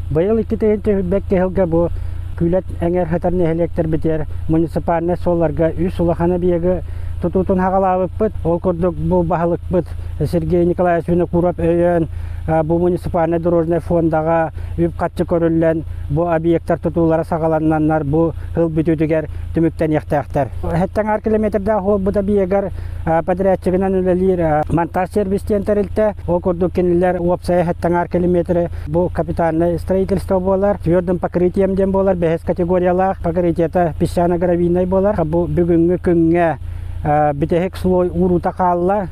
Быйыл 2 сылга бу Күүлэт эҥэр сытар нэһилиэктэрбитигэр муниципальнай суолларга үс улахан объегы тутуутун хаҕалаабыппыт. Ол курдук бу баһылыкпыт Сергей Николаевич Винокуров өйөөн бу муниципальнай дорожнай фондаҕа үп-харчы көрүллэн бу объектар тутуулара саҕаланнаннар бу сыл бүтүүтүгэр түмүктэниэхтээхтэр. Хэттэн километрдаах буолбут объегар подрядчигынан үлэлиир монтаж сервис диэн тэрилтэ. Ол курдук кинилэр уопсайа хэттэн километры бу капитальное строительство буолар. Твердым покрытием диэн буолар, бэһис категориялаах покрытиета песчано-гравийнай буолар. Бу бүгүҥҥү күҥҥэ бүтэһик слой уурута хаалла.